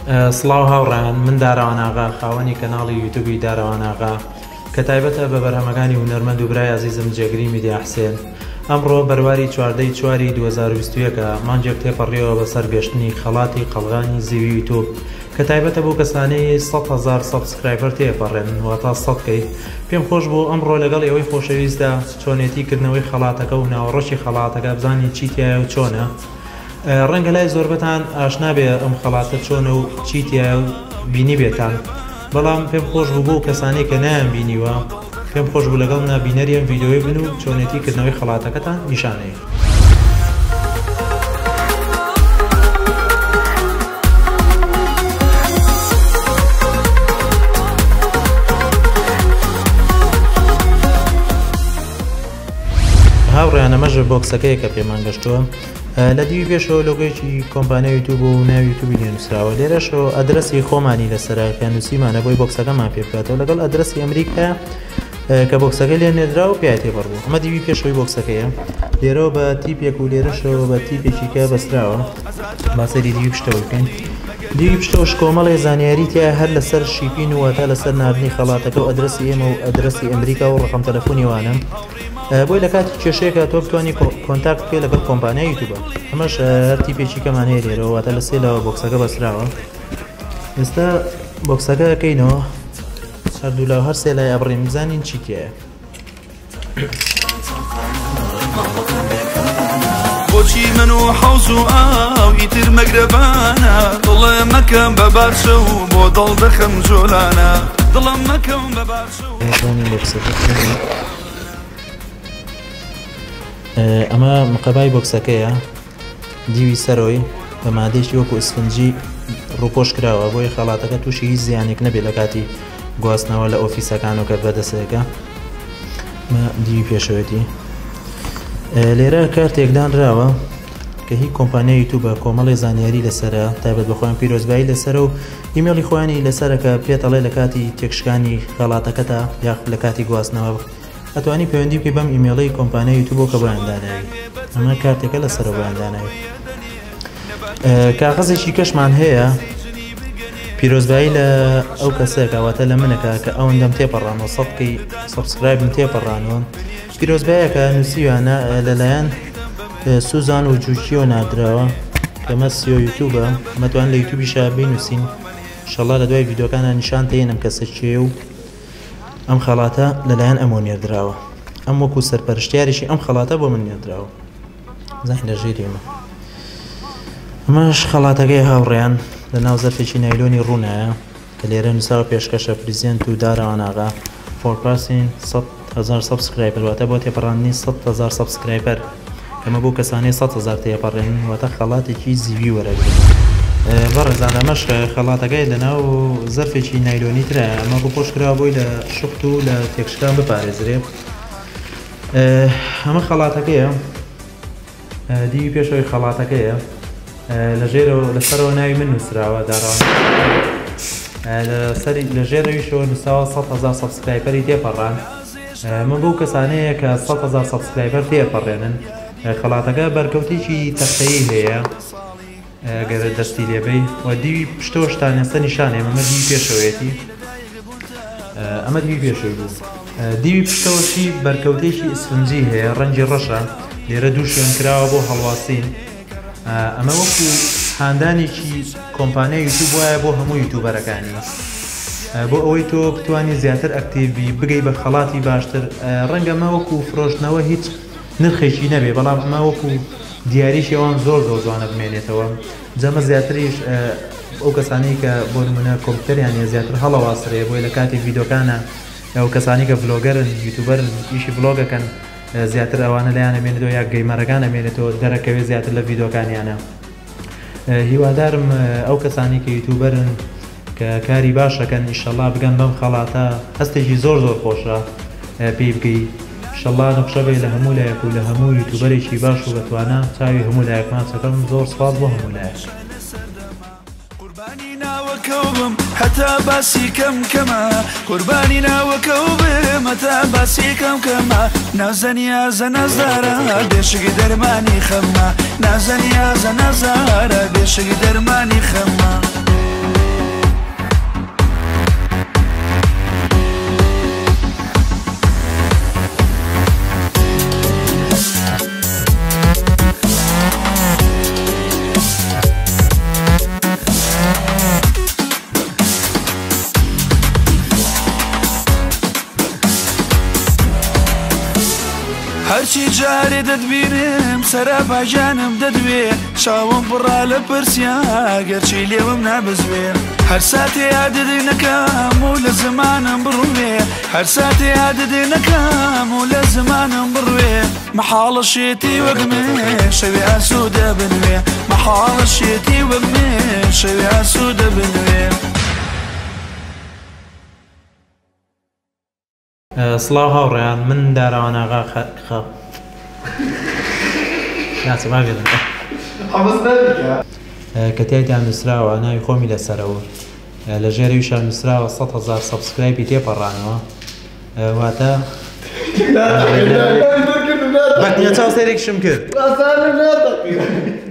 سڵاو هاوڕێیان، من دارەوان ئاغا، خاوەنی کەناڵی یوتوبی دارەوان ئاغا، کە تایبەتە بە بەرهەمەکانی هونەرمەند و برای ئازیزم جێگری میدیا حسێن. ئەمڕۆ بەرواری 14 ی چواری 2021 ە، مانگێک تێپەڕیەوە بەسەر گەشتنی خەڵاتی قەڵغانی زیوی یوتوب، کە تایبەتە بەو کەسانەی 100,000 subscriber تێپەڕێنن، واتا 100 K. پێم خۆش بوو ئەمڕۆ لەگەڵ ئێوەی خۆشەویستدا چۆنێتی کردنەوەی خەڵاتەکە و ناوەڕۆکی خەڵاتەکە بزانین چی تیایە و چۆنە. ڕەنگە لای زۆربەتان ئاشنا بێ ئەم خەڵاتە چۆنە و چی تیایە و بینیبێتان، بەڵام پێم خۆش بوو بۆ کەسانەی کە نایان بینیوە، پێم خۆش بوو لەگەڵ منا بینەری ئەم ڤیدیۆیە بن و چۆنێتی کردنەوەی خەڵاتەکەتان نیشانەیە. هاوڕێیان ئەمەش بۆکسەکەیە کە پێمان گەشتووە. لە دیوی پێشەوە لۆگۆیەکی کۆمپانیای یوتیوب و ناوی یوتیوبی لێ نووسراوە. لێرەشەوە ئەدرەسی خۆمانی لەسەرە کە نووسیمانە بۆی بۆکسەکەمان پێ بکاتەوە، لەگەڵ ئەدرەسی ئەمریکا کە بۆکسەکە لێ نێردرا و پیای تێپەڕ بوو. ئەمە دیوی پێشەوەی بۆکسەکەیە، لێرەوە بە تیپێک و لێرەشەوە بە تیپێکی کە بەستراوە. با سەیری دیوی پشتەوە بکەین. دیوی پشتەوەش کۆمەڵێ زانیاری تیا هەر لەسەر shipping و واتە لەسەر ناردنی خەڵاتەکە و ئەدرەسی ئێمە و ئەدرەسی ئەمریکا و ڕقم تەلەفۆنی وانە، بۆی لە کاتی کێشەیەکە تۆ بتوانی contact بکەی لەگەڵ کۆمپانیای یوتیوبە. ئەمەش هەر تیپێکی کەمان هەیە لێرەوە، واتە لە سێ لاوە بۆکسەکە بەستراوە. ئێستا بۆکسەکە ئەکەینەوە، هەردوو لاو هەر سێ لای ئەبڕین بزانین چی تیایە. بۆچی من و حەوز و ئاو ئیتر مەگرەبانە، دڵم مەکەم بە بارچە و بۆ دڵ دەخەم جۆلانە، دڵم مەکەم بە بارچە و بزانین بۆکسەکە چۆنە. ئەمە مقەبای بۆکسەکەیە، دیوی سەرۆی بە مادەیەکی وەکو ئسفنجی ڕووپۆش کراوە بۆیە خەڵاتەکە تووشی هیچ زیانێک نەبێت لە کاتی گواستنەوە لە ئۆفیسەکان و کە بەدەستەکە. دیوی پێشەوەتی لێرە کارتێک دانراوە کە هی کۆمپانیای یوتیوبە، کۆمەڵی زانیاری لەسەرە تایبەت بە خۆیان، پیرۆزبایی لەسەرە و ئیمێڵی خۆیانی لەسەرە کە پێتەڵێ لە کاتی تێکشکانی خەڵاتەکەتا یاخود لە کاتی گواستنەوە ئەتوانی پەیوەندی بکەی بەم ئیمێڵەی کۆمپانیای یوتیوب کە بۆیان داناوی. ئەمە کارتێکە لەسەرە بۆیان داناوی. کاغەزێکی کەشمان هەیە پیرۆزبایی لە ئەو کەسێکە، واتە لە منەکە کە ئەوەندەم تێپەڕانەوە 100 K subscribe م تێپەڕانەوە. پیرۆزبایەکە نووسیوانە لەلایەن سوزان و جوکیۆ ناردراوە کەمە CEO یوتیوبە. مەتوان لە یوتیوبیشا بینووسین، ئینشەڵا لە دوای ڤیدیۆکانە نیشان تێنم کەسە کێ و ئەم خەڵاتە لەلایەن ئەمەوە نێردراوە. ئەم وەکو سەرپەرشتیارێکی ئەم خەڵاتە بۆ من نێردراوە. زانین لە ژێری ئەمە. ئەمەش خەڵاتەکەی هاوڕێیان لە ناو زەرفێکی نایلۆنی ڕوونایە کە لێرە نووسراوە پێشکەشە present to دارەوان ئاغا for passing 100,000 subscriber، واتە بۆ تێپەڕاندنی 100,000 subscriber. ئەمە بۆ کەسانەی 100,000 تێپەڕێن، واتە خەڵاتێکی زیوی وەرەگرن. بەڕێزان ئەمەش خەڵاتەکەی لە ناو زەرفێکی نایلۆنی ترە، ئەمە ڕووپۆش کراوە بۆی لە شخت و لە تێکشکان بپارێزرێ. ئەمە خەڵاتەکەیە، دیوی پێشەوەی خەڵاتەکەیە، لە ژێرەوە لەسەرەوە ناوی من نووسراوە داڕان، لە ژێرەویشەوە نووسراوە 100,000 subscriber ی تێپەڕان. من بەو کەسانەیە کە 100,000 subscriber تێپەڕێنن. خەڵاتەکە بەرکەوتێکی تەختەیی هەیە ئەگەر دەستی لێبەی و دیوی پشتەوەشتان ئێستا نیشانەیە. ئەمە دیوی پێشەوەیەتی، ئەمە دیوی پێشەوەی بوو. دیوی پشتەوەشی بەرکەوتێکی ئسفنجی هەیە، ڕەنگی ڕەشە، لێرە دوو شوێن کراوە بۆ هەڵواسین. ئەمە وەکو هاندانێکی کۆمپانیای یوتیوب وایە بۆ هەموو یوتیوبەرەکانی، بۆ ئەوەی تۆ بتوانی زیاتر active بی بگەی بە خەڵاتی باشتر. ڕەنگە ئەمە وەکو فرۆشتنەوە هیچ نرخێکی نەبێ، بەڵام ئەمە وەکو دیاریشی ئەوان زۆر زۆر جوانە بمێنێتەوە. جەمە زیاتریش ئەو کەسانەی کە بۆ نمونە کۆمپیوتەریان هەیە زیاتر هەڵەواسرێ بۆی لە کاتی ڤیدیۆکانە، ئەو کەسانی کە vlogger ن YouTuber ن ئیشی vlog ەکەن زیاتر ئەوانە لایان ئەمێنێتەوە، یا gamer ەکان ئەمێنێتەوە دەرەکەوێت زیاتر لە ڤیدیۆکانیانە. هیوادارم ئەو کەسانی کە YouTuber ن کە کاری باشەکەن ئینشەڵا بگەن بەم خەڵاتە، هەستێکی زۆر زۆر خۆشە پێی بگەی. ئینشەڵا نەخشە بێ لە هەموو لایەک و لە هەموو یوتیوبەرێکی باش و بەتوانە. چاوی هەموو لایەک ماچەکەم. زۆر سوپاس بۆ هەموو لایەک. قوربانی ناوەکەو بم هەتا باسی کەم کەمە، قوربانی ناوەکەو بم هەتا باسی کەم کەمە، نازەنیازە نازدارە بێشک دەرمانی خەمە، نازەنیازە نازارە بێشک دەرمانی خەمە. هەرچی جارێ دەتبینم سەراپا گیانم دەدوێ، چاوم پڕا لە پرسیار گەرچی لێوم نابزوێ. هەر ساتێ یادت نەکەم و لە زمانم بڕوێ، هەر ساتێ یادت نەکەم و لە زمانم بڕوێ. مەحاڵە شێتی وەک من شەوێ ئاسوودە بنوێ، مەحاڵە شێتی وەک من شەوێ ئاسوودە بنوێ. سڵاو هاوڕێیان، من داراوان ئاغا خ ناچم مابێنم. کە تیایدا نووسراوە ناوی خۆمی لەسەرەوە، لە ژێرەویشا نووسراوە 100,000 subscribe ی تێپەڕانەوە، واتە بەکنە چاو سەیرێکیشم کرد.